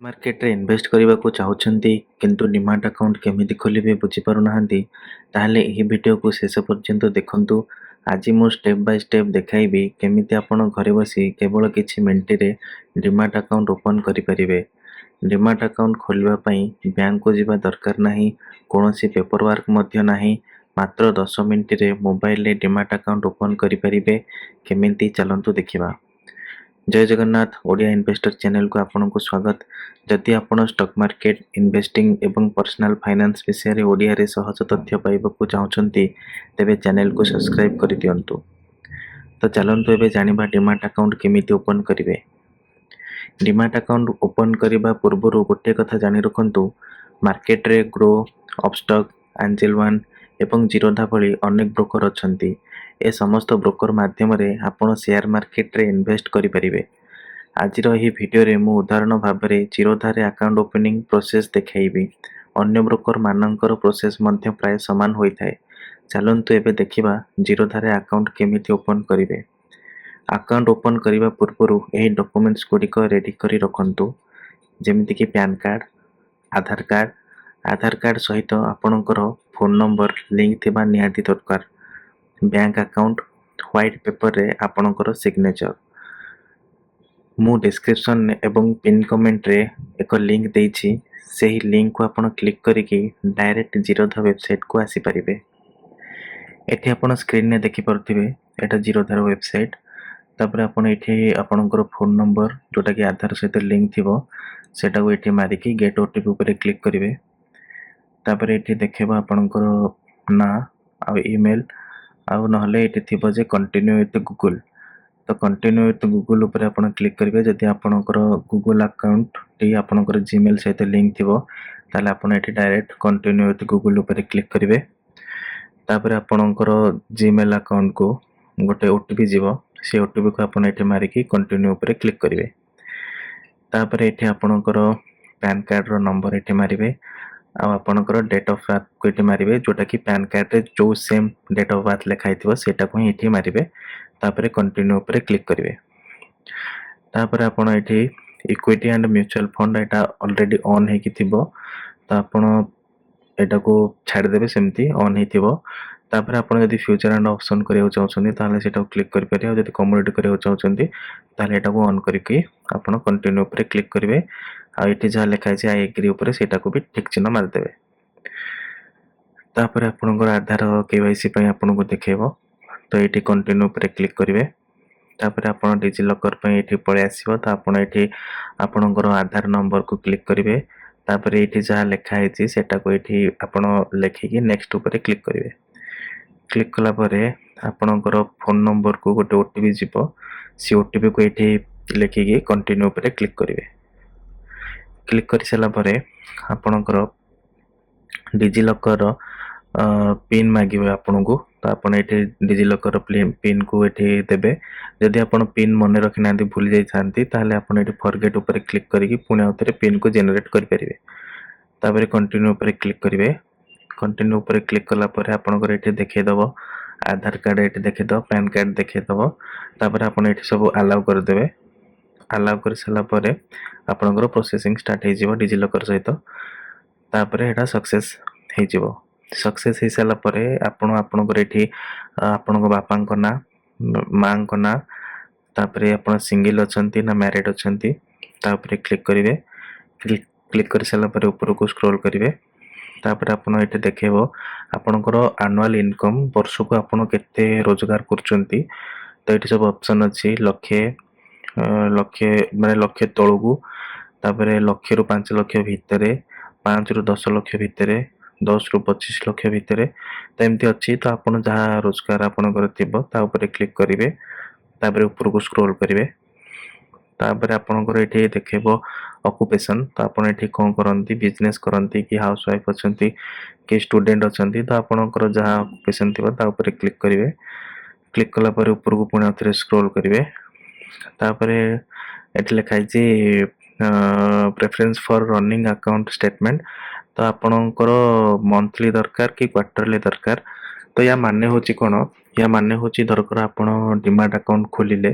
ମାର୍କେଟରେ ଇନଭେଷ୍ଟ କରିବାକୁ ଚାହୁଁଛନ୍ତି, କିନ୍ତୁ ଡିମାଟ୍ ଆକାଉଣ୍ଟ କେମିତି ଖୋଲିବେ ବୁଝିପାରୁନାହାନ୍ତି, ତାହେଲେ ଏହି ଭିଡ଼ିଓକୁ ଶେଷ ପର୍ଯ୍ୟନ୍ତ ଦେଖନ୍ତୁ। ଆଜି ମୁଁ ଷ୍ଟେପ୍ ବାଇ ଷ୍ଟେପ୍ ଦେଖାଇବି କେମିତି ଆପଣ ଘରେ ବସି କେବଳ କିଛି ମିନିଟରେ ଡିମାଟ୍ ଆକାଉଣ୍ଟ ଓପନ୍ କରିପାରିବେ। ଡିମାଟ୍ ଆକାଉଣ୍ଟ ଖୋଲିବା ପାଇଁ ବ୍ୟାଙ୍କକୁ ଯିବା ଦରକାର ନାହିଁ, କୌଣସି ପେପର ୱାର୍କ ମଧ୍ୟ ନାହିଁ। ମାତ୍ର 10 ମିନିଟରେ ମୋବାଇଲରେ ଡିମାଟ୍ ଆକାଉଣ୍ଟ ଓପନ୍ କରିପାରିବେ। କେମିତି, ଚାଲନ୍ତୁ ଦେଖିବା। ଜୟ ଜଗନ୍ନାଥ, ଓଡ଼ିଆ ଇନଭେଷ୍ଟର ଚ୍ୟାନେଲକୁ ଆପଣଙ୍କୁ ସ୍ୱାଗତ। ଯଦି ଆପଣ ଷ୍ଟକ୍ ମାର୍କେଟ, ଇନଭେଷ୍ଟିଂ ଏବଂ ପର୍ସନାଲ ଫାଇନାନ୍ସ ବିଷୟରେ ଓଡ଼ିଆରେ ସହଜ ତଥ୍ୟ ପାଇବାକୁ ଚାହୁଁଛନ୍ତି, ତେବେ ଚ୍ୟାନେଲକୁ ସବସ୍କ୍ରାଇବ୍ କରିଦିଅନ୍ତୁ। ତ ଚାଲନ୍ତୁ ଏବେ ଜାଣିବା ଡିମାଟ୍ ଆକାଉଣ୍ଟ କେମିତି ଓପନ୍ କରିବେ। ଡିମାଟ୍ ଆକାଉଣ୍ଟ ଓପନ୍ କରିବା ପୂର୍ବରୁ ଗୋଟିଏ କଥା ଜାଣି ରଖନ୍ତୁ, ମାର୍କେଟରେ ଗ୍ରୋ, ଅପଷ୍ଟକ୍, ଆଞ୍ଜେଲ ୱାନ୍ ଏବଂ ଜିରୋଧା ଭଳି ଅନେକ ବ୍ରୋକର ଅଛନ୍ତି। ଏ ସମସ୍ତ ବ୍ରୋକର ମାଧ୍ୟମରେ ଆପଣ ସେୟାର ମାର୍କେଟରେ ଇନଭେଷ୍ଟ କରିପାରିବେ। ଆଜିର ଏହି ଭିଡ଼ିଓରେ ମୁଁ ଉଦାହରଣ ଭାବରେ ଜିରୋଧାରେ ଆକାଉଣ୍ଟ ଓପନିଂ ପ୍ରୋସେସ୍ ଦେଖାଇବି। ଅନ୍ୟ ବ୍ରୋକର ମାନଙ୍କର ପ୍ରୋସେସ୍ ମଧ୍ୟ ପ୍ରାୟ ସମାନ ହୋଇଥାଏ। ଚାଲନ୍ତୁ ଏବେ ଦେଖିବା ଜିରୋଧାରେ ଆକାଉଣ୍ଟ କେମିତି ଓପନ୍ କରିବେ। ଆକାଉଣ୍ଟ ଓପନ୍ କରିବା ପୂର୍ବରୁ ଏହି ଡକ୍ୟୁମେଣ୍ଟସ୍ ଗୁଡ଼ିକ ରେଡ଼ି କରି ରଖନ୍ତୁ, ଯେମିତିକି ପ୍ୟାନ୍ କାର୍ଡ଼, ଆଧାର କାର୍ଡ଼, ଆଧାର କାର୍ଡ଼ ସହିତ ଆପଣଙ୍କର ଫୋନ୍ ନମ୍ବର ଲିଙ୍କ ଥିବା ନିହାତି ଦରକାର, ବ୍ୟାଙ୍କ ଆକାଉଣ୍ଟ, ହ୍ୱାଇଟ୍ ପେପରରେ ଆପଣଙ୍କର ସିଗ୍ନେଚର। ମୁଁ ଡିସ୍କ୍ରିପସନ୍ ଏବଂ ପିନ୍ କମେଣ୍ଟରେ ଏକ ଲିଙ୍କ ଦେଇଛି। ସେହି ଲିଙ୍କକୁ ଆପଣ କ୍ଲିକ୍ କରିକି ଡାଇରେକ୍ଟ ଜିରୋଧା ୱେବସାଇଟକୁ ଆସିପାରିବେ। ଏଠି ଆପଣ ସ୍କ୍ରିନରେ ଦେଖିପାରୁଥିବେ, ଏଇଟା ଜିରୋଧାର ୱେବସାଇଟ୍। ତାପରେ ଆପଣ ଏଠି ଆପଣଙ୍କର ଫୋନ୍ ନମ୍ବର, ଯେଉଁଟାକି ଆଧାର ସହିତ ଲିଙ୍କ ଥିବ, ସେଇଟାକୁ ଏଠି ମାରିକି ଗେଟ୍ ଓଟିପି ଉପରେ କ୍ଲିକ୍ କରିବେ। ତାପରେ ଏଠି ଦେଖେଇବ ଆପଣଙ୍କର ନାଁ ଆଉ ଇମେଲ୍, ଆଉ ନହେଲେ ଏଠି ଥିବ ଯେ କଣ୍ଟିନ୍ୟୁ ୱିଥ୍ ଗୁଗୁଲ୍। ତ କଣ୍ଟିନ୍ୟୁ ୱିଥ୍ ଗୁଗୁଲ୍ ଉପରେ ଆପଣ କ୍ଲିକ୍ କରିବେ। ଯଦି ଆପଣଙ୍କର ଗୁଗୁଲ୍ ଆକାଉଣ୍ଟଟି ଆପଣଙ୍କର ଜିମେଲ୍ ସହିତ ଲିଙ୍କ ଥିବ, ତାହେଲେ ଆପଣ ଏଠି ଡାଇରେକ୍ଟ କଣ୍ଟିନ୍ୟୁ ୱିଥ୍ ଗୁଗୁଲ୍ ଉପରେ କ୍ଲିକ୍ କରିବେ। ତାପରେ ଆପଣଙ୍କର ଜିମେଲ୍ ଆକାଉଣ୍ଟକୁ ଗୋଟେ ଓଟିପି ଯିବ। ସେ ଓଟିପିକୁ ଆପଣ ଏଠି ମାରିକି କଣ୍ଟିନ୍ୟୁ ଉପରେ କ୍ଲିକ୍ କରିବେ। ତାପରେ ଏଠି ଆପଣଙ୍କର ପ୍ୟାନ୍ କାର୍ଡ଼ର ନମ୍ବର ଏଠି ମାରିବେ ଆଉ ଆପଣଙ୍କର ଡେଟ୍ ଅଫ୍ ବାର୍ଥକୁ ଏଠି ମାରିବେ, ଯେଉଁଟାକି ପ୍ୟାନ୍ କାର୍ଡ଼ରେ ଯେଉଁ ସେମ୍ ଡେଟ୍ ଅଫ୍ ବାର୍ଥ ଲେଖା ହେଇଥିବ, ସେଇଟାକୁ ହିଁ ଏଠି ମାରିବେ। ତାପରେ କଣ୍ଟିନ୍ୟୁ ଉପରେ କ୍ଲିକ୍ କରିବେ। ତାପରେ ଆପଣ ଏଠି ଇକ୍ୱିଟି ଆଣ୍ଡ ମ୍ୟୁଚୁଆଲ୍ ଫଣ୍ଡ, ଏଇଟା ଅଲରେଡ଼ି ଅନ୍ ହେଇକି ଥିବ, ତ ଆପଣ ଏଇଟାକୁ ଛାଡ଼ିଦେବେ, ସେମିତି ଅନ୍ ହେଇଥିବ। ତାପରେ ଆପଣ ଯଦି ଫ୍ୟୁଚର୍ ଆଣ୍ଡ ଅପସନ୍ କରିବାକୁ ଚାହୁଁଛନ୍ତି, ତାହେଲେ ସେଇଟାକୁ କ୍ଲିକ୍ କରିପାରିବେ। ଆଉ ଯଦି କମୋଡ଼ିଟି କରିବାକୁ ଚାହୁଁଛନ୍ତି, ତାହେଲେ ଏଇଟାକୁ ଅନ୍ କରିକି ଆପଣ କଣ୍ଟିନ୍ୟୁ ଉପରେ କ୍ଲିକ୍ କରିବେ। ଆଉ ଏଠି ଯାହା ଲେଖା ହେଇଛି "I agri" ଉପରେ, ସେଇଟାକୁ ବି ଠିକ୍ ଚିହ୍ନ ମାରିଦେବେ। ତାପରେ ଆପଣଙ୍କର ଆଧାର କେୱାଇସି ପାଇଁ ଆପଣଙ୍କୁ ଦେଖେଇବ, ତ ଏଇଠି କଣ୍ଟିନ୍ୟୁ ଉପରେ କ୍ଲିକ୍ କରିବେ। ତାପରେ ଆପଣ ଡିଜିଲକର ପାଇଁ ଏଠି ପଳେଇ ଆସିବ। ତ ଆପଣ ଏଠି ଆପଣଙ୍କର ଆଧାର ନମ୍ବରକୁ କ୍ଲିକ୍ କରିବେ। ତାପରେ ଏଇଠି ଯାହା ଲେଖା ହେଇଛି, ସେଟାକୁ ଏଇଠି ଆପଣ ଲେଖିକି ନେକ୍ସଟ ଉପରେ କ୍ଲିକ୍ କରିବେ। କ୍ଲିକ୍ କଲା ପରେ ଆପଣଙ୍କର ଫୋନ୍ ନମ୍ବରକୁ ଗୋଟେ ଓଟିପି ଯିବ। ସେ ଓଟିପିକୁ ଏଇଠି ଲେଖିକି କଣ୍ଟିନ୍ୟୁ ଉପରେ କ୍ଲିକ୍ କରିବେ। କ୍ଲିକ୍ କରିସାରିଲା ପରେ ଆପଣଙ୍କର ଡିଜିଲକର ପିନ୍ ମାଗିବେ ଆପଣଙ୍କୁ। ତ ଆପଣ ଏଠି ଡିଜିଲକର ପିନ୍କୁ ଏଠି ଦେବେ। ଯଦି ଆପଣ ପିନ୍ ମନେ ରଖିନାହାନ୍ତି, ଭୁଲି ଯାଇଥାନ୍ତି, ତାହେଲେ ଆପଣ ଏଠି ଫରଗେଟ୍ ଉପରେ କ୍ଲିକ୍ କରିକି ପୁଣି ଆଉ ଥରେ ପିନ୍କୁ ଜେନେରେଟ୍ କରିପାରିବେ। ତାପରେ କଣ୍ଟିନ୍ୟୁ ଉପରେ କ୍ଲିକ୍ କରିବେ। କଣ୍ଟିନ୍ୟୁ ଉପରେ କ୍ଲିକ୍ କଲା ପରେ ଆପଣଙ୍କର ଏଠି ଦେଖେଇଦେବ ଆଧାର କାର୍ଡ଼, ଏଠି ଦେଖେଇଦେବ ପ୍ୟାନ୍ କାର୍ଡ଼ ଦେଖେଇଦେବ। ତାପରେ ଆପଣ ଏଠି ସବୁ ଆଲାଉ କରିଦେବେ। ଆଲାଉ କରିସାରିଲା ପରେ ଆପଣଙ୍କର ପ୍ରୋସେସିଂ ଷ୍ଟାର୍ଟ ହେଇଯିବ ଡିଜିଲକର ସହିତ। ତାପରେ ଏଇଟା ସକ୍ସେସ୍ ହେଇଯିବ। ସକ୍ସେସ୍ ହେଇସାରିଲା ପରେ ଆପଣ ଆପଣଙ୍କର ଏଠି ଆପଣଙ୍କ ବାପାଙ୍କ ନାଁ, ମାଙ୍କ ନାଁ, ତାପରେ ଆପଣ ସିଙ୍ଗିଲ୍ ଅଛନ୍ତି ନା ମ୍ୟାରିଡ଼୍ ଅଛନ୍ତି, ତା ଉପରେ କ୍ଲିକ୍ କରିବେ। କ୍ଲିକ୍ କରିସାରିଲା ପରେ ଉପରକୁ ସ୍କ୍ରୋଲ୍ କରିବେ। ତାପରେ ଆପଣ ଏଠି ଦେଖେଇବ ଆପଣଙ୍କର ଆନୁଆଲ୍ ଇନକମ୍, ବର୍ଷକୁ ଆପଣ କେତେ ରୋଜଗାର କରୁଛନ୍ତି। ତ ଏଠି ସବୁ ଅପସନ୍ ଅଛି, ଲକ୍ଷେ ଲକ୍ଷେ ମାନେ ଲକ୍ଷେ ତଳକୁ, ତାପରେ ଲକ୍ଷରୁ 5 ଲକ୍ଷ ଭିତରେ, 5ରୁ 10 ଲକ୍ଷ ଭିତରେ, 10ରୁ 25 ଲକ୍ଷ ଭିତରେ, ତ ଏମିତି ଅଛି। ତ ଆପଣ ଯାହା ରୋଜଗାର ଆପଣଙ୍କର ଥିବ, ତା ଉପରେ କ୍ଲିକ୍ କରିବେ। ତାପରେ ଉପରକୁ ସ୍କ୍ରୋଲ୍ କରିବେ। ତାପରେ ଆପଣଙ୍କର ଏଠି ଦେଖେଇବ ଅକୁପେସନ୍। ତ ଆପଣ ଏଠି କ'ଣ କରନ୍ତି, ବିଜନେସ୍ କରନ୍ତି କି ହାଉସ୍ ୱାଇଫ୍ ଅଛନ୍ତି କି ଷ୍ଟୁଡେଣ୍ଟ ଅଛନ୍ତି, ତ ଆପଣଙ୍କର ଯାହା ଅକୁପେସନ୍ ଥିବ, ତା ଉପରେ କ୍ଲିକ୍ କରିବେ। କ୍ଲିକ୍ କଲା ପରେ ଉପରକୁ ପୁଣି ଆଉଥରେ ସ୍କ୍ରୋଲ୍ କରିବେ। ତାପରେ ଏଠି ଲେଖା ହେଇଛି "Preference for running account statement"। ତ ଆପଣଙ୍କର ମନ୍ଥଲି ଦରକାର କି କ୍ୱାର୍ଟରଲି ଦରକାର? ତ ୟା ମାନେ ହେଉଛି କ'ଣ? ୟା ମାନେ ହେଉଛି, ଧରକର ଆପଣ ଡିମାଟ୍ ଆକାଉଣ୍ଟ ଖୋଲିଲେ,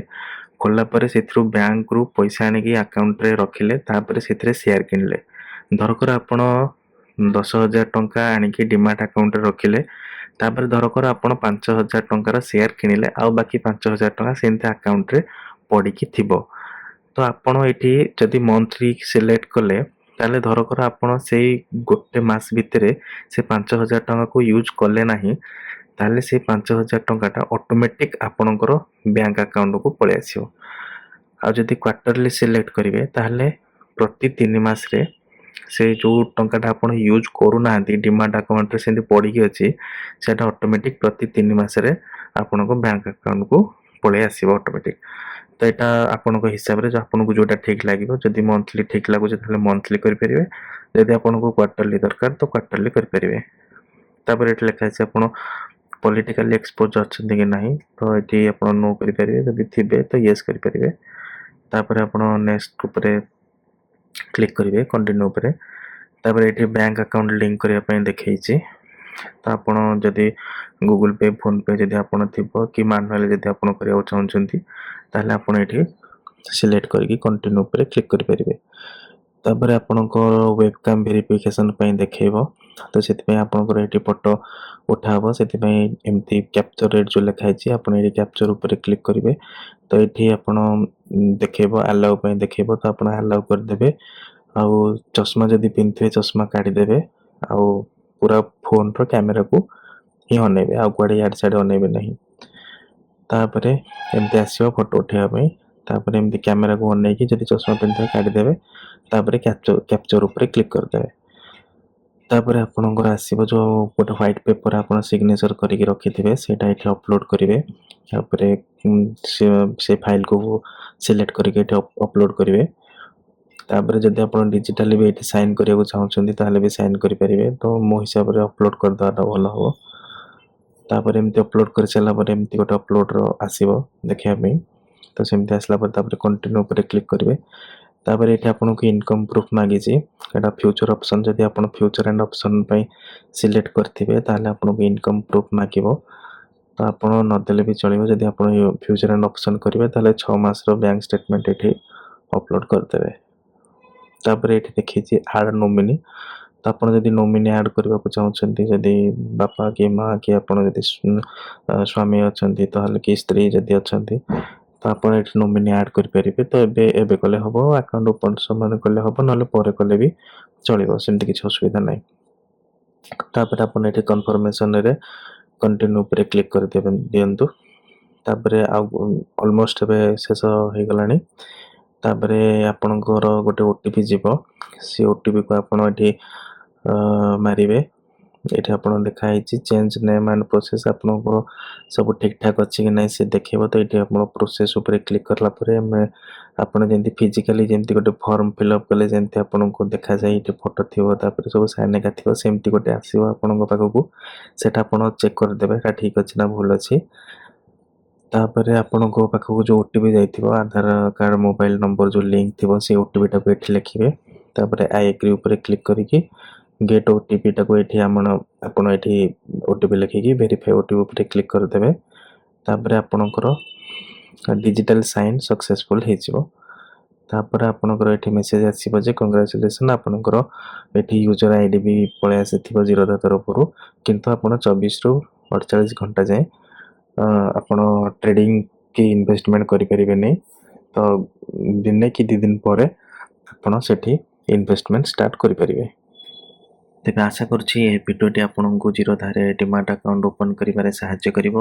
ଖୋଲିଲା ପରେ ସେଥିରୁ ବ୍ୟାଙ୍କରୁ ପଇସା ଆଣିକି ଆକାଉଣ୍ଟରେ ରଖିଲେ, ତାପରେ ସେଥିରେ ସେୟାର କିଣିଲେ। ଧରକର ଆପଣ 10,000 ଟଙ୍କା ଆଣିକି ଡିମାଟ୍ ଆକାଉଣ୍ଟରେ ରଖିଲେ, ତାପରେ ଧରକର ଆପଣ 5,000 ଟଙ୍କାର ସେୟାର କିଣିଲେ, ଆଉ ବାକି 5,000 ଟଙ୍କା ସେମିତି ଆକାଉଣ୍ଟରେ ପଡ଼ିକି ଥିବ। ତ ଆପଣ ଏଠି ଯଦି ମନ୍ଥଲି ସିଲେକ୍ଟ କଲେ, ତାହେଲେ ଧରକର ଆପଣ ସେଇ ଗୋଟେ ମାସ ଭିତରେ ସେ 5,000 ଟଙ୍କାକୁ ୟୁଜ୍ କଲେ ନାହିଁ, ତାହେଲେ ସେଇ 5,000 ଟଙ୍କାଟା ଅଟୋମେଟିକ୍ ଆପଣଙ୍କର ବ୍ୟାଙ୍କ ଆକାଉଣ୍ଟକୁ ପଳେଇ ଆସିବ। ଆଉ ଯଦି କ୍ୱାର୍ଟରଲି ସିଲେକ୍ଟ କରିବେ, ତାହେଲେ ପ୍ରତି 3 ମାସରେ ସେ ଯେଉଁ ଟଙ୍କାଟା ଆପଣ ୟୁଜ୍ କରୁନାହାନ୍ତି, ଡିମାଟ୍ ଆକାଉଣ୍ଟରେ ସେମିତି ପଡ଼ିକି ଅଛି, ସେଇଟା ଅଟୋମେଟିକ୍ ପ୍ରତି 3 ମାସରେ ଆପଣଙ୍କ ବ୍ୟାଙ୍କ ଆକାଉଣ୍ଟକୁ ପଳେଇ ଆସିବ ଅଟୋମେଟିକ୍। ତ ଏଇଟା ଆପଣଙ୍କ ହିସାବରେ ଆପଣଙ୍କୁ ଯେଉଁଟା ଠିକ୍ ଲାଗିବ। ଯଦି ମନ୍ଥଲି ଠିକ୍ ଲାଗୁଛି, ତାହେଲେ ମନ୍ଥଲି କରିପାରିବେ। ଯଦି ଆପଣଙ୍କୁ କ୍ୱାର୍ଟରଲି ଦରକାର, ତ କ୍ୱାର୍ଟରଲି କରିପାରିବେ। ତାପରେ ଏଠି ଲେଖା ହେଇଛି, ଆପଣ ପଲିଟିକାଲି ଏକ୍ସପୋଜ ଅଛନ୍ତି କି ନାହିଁ। ତ ଏଠି ଆପଣ ନୋ କରିପାରିବେ, ଯଦି ଥିବେ ତ ୟେସ୍ କରିପାରିବେ। ତାପରେ ଆପଣ ନେକ୍ସଟ ଉପରେ କ୍ଲିକ୍ କରିବେ, କଣ୍ଟିନ୍ୟୁ ଉପରେ। ତାପରେ ଏଠି ବ୍ୟାଙ୍କ ଆକାଉଣ୍ଟ ଲିଙ୍କ କରିବା ପାଇଁ ଦେଖେଇଛି। ତ ଆପଣ ଯଦି ଗୁଗୁଲ୍ ପେ, ଫୋନ୍ ପେ ଯଦି ଆପଣ ଥିବ କି ମାନୁଆଲି ଯଦି ଆପଣ କରିବାକୁ ଚାହୁଁଛନ୍ତି, ତାହେଲେ ଆପଣ ଏଠି ସିଲେକ୍ଟ କରିକି କଣ୍ଟିନ୍ୟୁ ଉପରେ କ୍ଲିକ୍ କରିପାରିବେ। ତାପରେ ଆପଣଙ୍କର ୱେବକାମ୍ ଭେରିଫିକେସନ୍ ପାଇଁ ଦେଖେଇବ। ତ ସେଥିପାଇଁ ଆପଣଙ୍କର ଏଠି ଫଟୋ ଉଠା ହେବ। ସେଥିପାଇଁ ଏମିତି କ୍ୟାପଚର୍ ରେଟ୍ ଯେଉଁ ଲେଖା ହେଇଛି, ଆପଣ ଏଠି କ୍ୟାପଚର୍ ଉପରେ କ୍ଲିକ୍ କରିବେ। ତ ଏଠି ଆପଣ ଦେଖେଇବ, ଆଲାଉ ପାଇଁ ଦେଖେଇବ। ତ ଆପଣ ଆଲାଉ କରିଦେବେ। ଆଉ ଚଷମା ଯଦି ପିନ୍ଧିଥିବେ, ଚଷମା କାଢ଼ିଦେବେ ଆଉ ପୁରା ଫୋନ୍ର କ୍ୟାମେରାକୁ ହିଁ ଅନେଇବେ, ଆଉ କୁଆଡ଼େ ଇଆଡ଼େ ସିଆଡ଼େ ଅନେଇବେ ନାହିଁ। ତାପରେ ଏମିତି ଆସିବ ଫଟୋ ଉଠେଇବା ପାଇଁ। ତାପରେ ଏମିତି କ୍ୟାମେରାକୁ ଅନେଇକି, ଯଦି ଚଷମା ପିନ୍ଧିଥିବେ କାଢ଼ିଦେବେ। ତାପରେ କ୍ୟାପଚର୍ ଉପରେ କ୍ଲିକ୍ କରିଦେବେ। ତାପରେ ଆପଣଙ୍କର ଆସିବ ଯେଉଁ ଗୋଟେ ହ୍ୱାଇଟ୍ ପେପର୍ ଆପଣ ସିଗ୍ନେଚର୍ କରିକି ରଖିଥିବେ, ସେଇଟା ଏଠି ଅପଲୋଡ଼ କରିବେ। ତାପରେ ସେ ଫାଇଲ୍କୁ ସିଲେକ୍ଟ କରିକି ଏଠି ଅପଲୋଡ଼ କରିବେ। ତାପରେ ଯଦି ଆପଣ ଡିଜିଟାଲି ବି ଏଠି ସାଇନ୍ କରିବାକୁ ଚାହୁଁଛନ୍ତି, ତାହେଲେ ବି ସାଇନ୍ କରିପାରିବେ। ତ ମୋ ହିସାବରେ ଅପଲୋଡ଼ କରିଦେବାଟା ଭଲ ହେବ। ତାପରେ ଏମିତି ଅପଲୋଡ଼ କରିସାରିଲା ପରେ ଏମିତି ଗୋଟେ ଅପଲୋଡ଼ର ଆସିବ ଦେଖିବା ପାଇଁ। ତ ସେମିତି ଆସିଲା ପରେ ତାପରେ କଣ୍ଟିନ୍ୟୁ ଉପରେ କ୍ଲିକ୍ କରିବେ। ତାପରେ ଏଠି ଆପଣଙ୍କୁ ଇନକମ୍ ପ୍ରୁଫ୍ ମାଗିଛି। ଏଇଟା ଫ୍ୟୁଚର୍ ଅପସନ୍। ଯଦି ଆପଣ ଫ୍ୟୁଚର୍ ଆଣ୍ଡ ଅପସନ୍ ପାଇଁ ସିଲେକ୍ଟ କରିଥିବେ, ତାହେଲେ ଆପଣଙ୍କୁ ଇନକମ୍ ପ୍ରୁଫ୍ ମାଗିବ। ତ ଆପଣ ନଦେଲେ ବି ଚଳିବ। ଯଦି ଆପଣ ଫ୍ୟୁଚର୍ ଆଣ୍ଡ ଅପସନ୍ କରିବେ, ତାହେଲେ 6 ମାସର ବ୍ୟାଙ୍କ ଷ୍ଟେଟମେଣ୍ଟ ଏଠି ଅପଲୋଡ଼ କରିଦେବେ। ତାପରେ ଏଠି ଦେଖେଇଛି ଆଡ଼୍ ନୋମିନି। ତ ଆପଣ ଯଦି ନୋମିନି ଆଡ଼୍ କରିବାକୁ ଚାହୁଁଛନ୍ତି, ଯଦି ବାପା କି ମା କି ଆପଣ ଯଦି ସ୍ୱାମୀ ଅଛନ୍ତି ତାହେଲେ, କି ସ୍ତ୍ରୀ ଯଦି ଅଛନ୍ତି, ତ ଆପଣ ଏଠି ନୋମିନି ଆଡ଼୍ କରିପାରିବେ। ତ ଏବେ ଏବେ କଲେ ହେବ, ଆକାଉଣ୍ଟ ଓପନ୍ ସମୟରେ କଲେ ହେବ, ନହେଲେ ପରେ କଲେ ବି ଚଳିବ, ସେମିତି କିଛି ଅସୁବିଧା ନାହିଁ। ତାପରେ ଆପଣ ଏଠି କନଫର୍ମେସନରେ କଣ୍ଟିନ୍ୟୁ ଉପରେ କ୍ଲିକ୍ କରିଦେବେ ଦିଅନ୍ତୁ। ତାପରେ ଆଉ ଅଲମୋଷ୍ଟ ଏବେ ଶେଷ ହେଇଗଲାଣି। ତାପରେ ଆପଣଙ୍କର ଗୋଟେ ଓଟିପି ଯିବ। ସେ ଓଟିପିକୁ ଆପଣ ଏଠି ମାରିବେ। ଏଠି ଆପଣ ଲେଖା ହେଇଛି ଚେଞ୍ଜ ନେମ୍ ଆଣ୍ଡ ପ୍ରୋସେସ୍। ଆପଣଙ୍କର ସବୁ ଠିକ୍ଠାକ୍ ଅଛି କି ନାହିଁ ସେ ଦେଖେଇବ। ତ ଏଠି ଆପଣ ପ୍ରୋସେସ୍ ଉପରେ କ୍ଲିକ୍ କଲା ପରେ ଆପଣ ଯେମିତି ଫିଜିକାଲି ଯେମିତି ଗୋଟେ ଫର୍ମ ଫିଲ୍ଅପ୍ କଲେ ଯେମିତି ଆପଣଙ୍କୁ ଦେଖାଯାଏ, ଏଠି ଫଟୋ ଥିବ, ତାପରେ ସବୁ ସାଇନ୍ ଏକା ଥିବ, ସେମିତି ଗୋଟେ ଆସିବ ଆପଣଙ୍କ ପାଖକୁ। ସେଇଟା ଆପଣ ଚେକ୍ କରିଦେବେ, ଏଇଟା ଠିକ୍ ଅଛି ନା ଭୁଲ ଅଛି। ତାପରେ ଆପଣଙ୍କ ପାଖକୁ ଯେଉଁ ଓଟିପି ଯାଇଥିବ, ଆଧାର କାର୍ଡ଼, ମୋବାଇଲ ନମ୍ବର ଯେଉଁ ଲିଙ୍କ୍ ଥିବ, ସେଇ ଓଟିପିଟାକୁ ଏଠି ଲେଖିବେ। ତାପରେ I agri ଉପରେ କ୍ଲିକ୍ କରିକି ଗେଟ୍ ଓଟିପିଟାକୁ ଏଠି ଆପଣ ଏଠି ଓଟିପି ଲେଖିକି ଭେରିଫାଏ ଓଟିପି ଉପରେ କ୍ଲିକ୍ କରିଦେବେ। ତାପରେ ଆପଣଙ୍କର ଡିଜିଟାଲ ସାଇନ୍ ସକ୍ସେସଫୁଲ୍ ହେଇଯିବ। ତାପରେ ଆପଣଙ୍କର ଏଠି ମେସେଜ୍ ଆସିବ ଯେ କଂଗ୍ରାଚୁଲେସନ୍, ଆପଣଙ୍କର ଏଠି ୟୁଜର୍ ଆଇଡି ବି ପଳେଇ ଆସିଥିବ ଜିରୋଧା ତରଫରୁ। କିନ୍ତୁ ଆପଣ 24ରୁ 48 ଘଣ୍ଟା ଯାଏଁ ଆପଣ ଟ୍ରେଡ଼ିଂ କି ଇନଭେଷ୍ଟମେଣ୍ଟ କରିପାରିବେନି। ତ ଦିନେ କି 2 ଦିନ ପରେ ଆପଣ ସେଠି ଇନଭେଷ୍ଟମେଣ୍ଟ ଷ୍ଟାର୍ଟ କରିପାରିବେ। ତେବେ ଆଶା କରୁଛି ଏହି ଭିଡ଼ିଓଟି ଆପଣଙ୍କୁ ଜିରୋଧାରେ ଡିମାଟ୍ ଆକାଉଣ୍ଟ ଓପନ୍ କରିବାରେ ସାହାଯ୍ୟ କରିବ।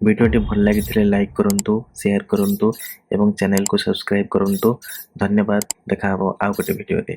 ଭିଡ଼ିଓଟି ଭଲ ଲାଗିଥିଲେ ଲାଇକ୍ କରନ୍ତୁ, ସେୟାର କରନ୍ତୁ ଏବଂ ଚ୍ୟାନେଲକୁ ସବସ୍କ୍ରାଇବ୍ କରନ୍ତୁ। ଧନ୍ୟବାଦ। ଦେଖା ହେବ ଆଉ ଗୋଟେ ଭିଡ଼ିଓରେ।